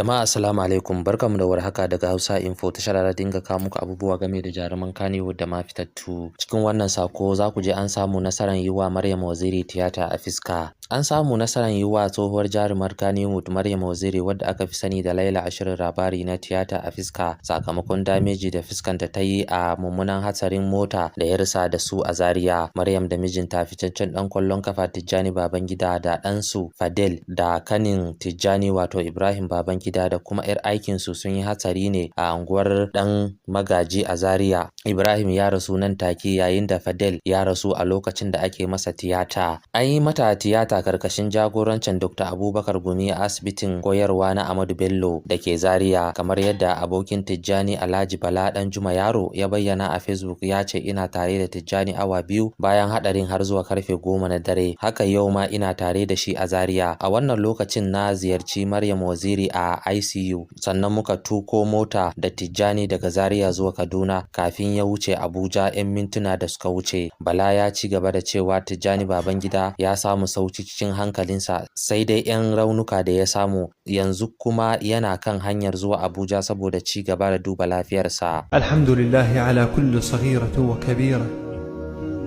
Jama'a, assalamu alaikum, barkamu da warhaka daga Hausa Info, tashar da dinga kawo muku abubuwa game da jaruman Kannywood da ma fitattu. Cikin wannan sako za ku je an samu nasarar yi wa Maryam Waziri tiyata a fiska. An samu nasarar yi wa tsohuwar jarumar Kannywood Maryam Waziri, wadda aka fi sani da Laila a shirin Labari na, tiyata a fiska sakamakon dameji da fuskanta ta yi a mummunan hatsarin mota da ya rutsa da su a Zaria. Maryam da mijinta, fitaccen dan kwallon kafa Tijjani Babangida, da ɗansu Fadel da kanin Tijjani, wato Ibrahim Babangida, da kuma 'yar aikinsu sun yi hatsari ne a unguwar Dan Magaji a Zaria. Ibrahim ya rasu nan take, yayin da Fadel ya rasu a lokacin da ake masa tiyata. An yi mata tiyata karkashin jagorancin Dr. Abubakar Gumi a asibitin koyarwa na Ahmadu Bello da ke Zaria, kamar yadda abokin Tijjani, Alhaji Bala Danjuma Yaro, ya bayyana a Facebook. Ya ce, "Ina tare da Tijjani awa 2 bayan hadarin har zuwa karfe 10 na dare. Haka yau ma ina tare da shi a Zaria. A wannan lokacin na ziyarci Maryam Waziri a ICU, sannan muka tuko mota da Tijjani daga Zaria zuwa Kaduna kafin ya wuce Abuja 'yan mintuna da suka wuce." Bala ya ci gaba da cewa Tijjani Babangida ya samu sauki cikin hankalinsa, sai dai 'yan raunuka da ya samu. Yanzu kuma yana kan hanyar zuwa Abuja saboda ci gaba da duba lafiyarsa. الحمد لله على كل صغيرة وكبيرة،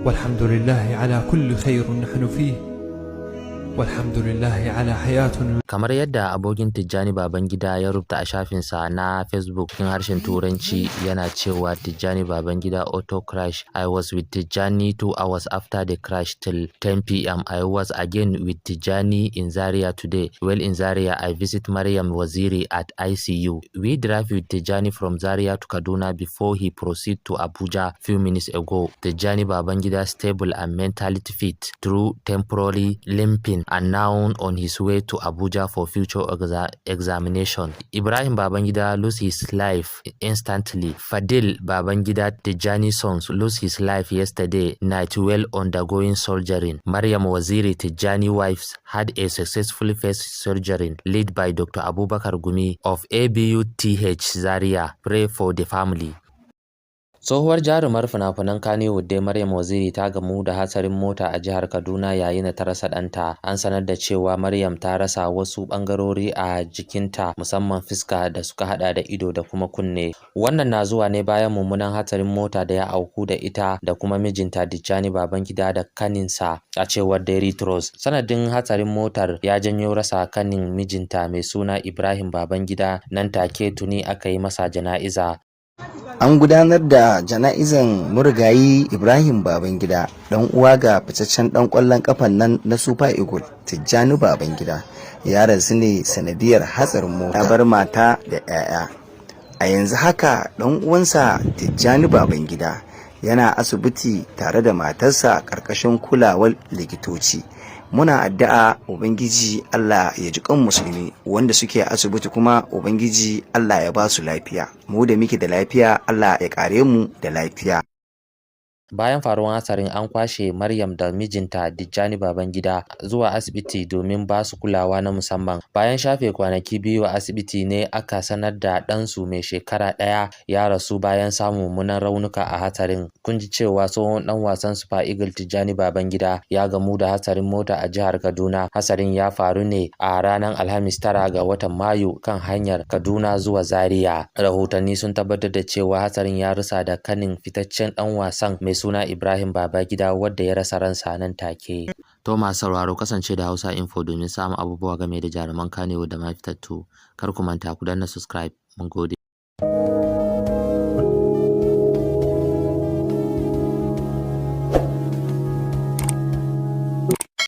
والحمد لله على كل خير نحن فيه، والحمد لله على حياة Kamar yadda abokin Tijjani Babangida ya rubuta a shafinsa na Facebook cikin harshen Turanci, yana cewa, "Tijjani Babangida auto crash. I was with Tijjani 2 hours after the crash till 10 p.m. I was again with Tijjani in Zaria today. While in Zaria, I visit Mariam Waziri at ICU. We drive with Tijjani from Zaria to Kaduna before he proceed to Abuja few minutes ago. Tijjani Babangida stable and mentally fit through temporary limping and now on his way to Abuja for future examination. Ibrahim Babangida lose his life instantly. Fadil Babangida, Tijjani sons, lose his life yesterday night while undergoing surgery. Mariam Waziri, Tijjani wife, had a successful face surgery led by Dr. Abubakar Gumi of ABUTH Zaria. Pray for the family." Tsohuwar jarumar fina-finan Kannywood dai Maryam Waziri ta gamu da hatsarin mota a jihar Kaduna yayin da ta rasa ɗanta. An sanar da cewa Maryam ta rasa wasu ɓangarori a jikinta, musamman fuska, da suka hada da ido da kuma kunne. Wannan na zuwa ne bayan mummunan hatsarin mota da ya auku da ita da kuma mijinta Tijjani Babangida da kaninsa, a cewar Daily Trust. Sanadin hatsarin motar ya janyo rasa kanin mijinta mai suna Ibrahim Babangida nan take. Tuni aka yi masa jana'iza. An gudanar da jana'izan marigayi Ibrahim Babangida, dan uwa ga fitaccen dan kwallon kafan nan na Super Eagle, Tijjani Babangida. Ya rasu ne sanadiyar hatsarin mota. Ya bar mata da 'ya'ya. A yanzu haka dan uwansa Tijjani Babangida yana asibiti tare da matarsa karkashin kulawar likitoci. Muna addu'a Ubangiji Allah ya ji kan musulmi wanda suke asibiti, kuma Ubangiji Allah ya ba su lafiya. Mu da muke da lafiya, Allah ya kare mu da lafiya. Bayan faruwar hatsarin, an kwashe Maryam da mijinta Tijjani Babangida zuwa asibiti domin ba su kulawa na musamman. Bayan shafe kwanaki 2 a asibiti ne aka sanar da ɗansu mai shekara 1 ya rasu bayan samun mummunan raunuka a hatsarin. Kun ji cewa tsohon ɗan wasan Super Eagles Tijjani Babangida ya gamu da hatsarin mota a jihar Kaduna. Hatsarin ya faru ne a ranar Alhamis, 9 ga watan Mayu, kan hanyar Kaduna zuwa Zaria. Rahotanni sun tabbatar da cewa hatsarin ya rutsa da kanin fitaccen ɗan wasan mai suna Ibrahim Babangida, wadda ya rasa ransa nan take. To masu sauraro, kasance da Hausa Info domin samun abubuwa game da jaruman Kannywood da ma fitattu. Kar ku manta ku danna subscribe. Mun gode.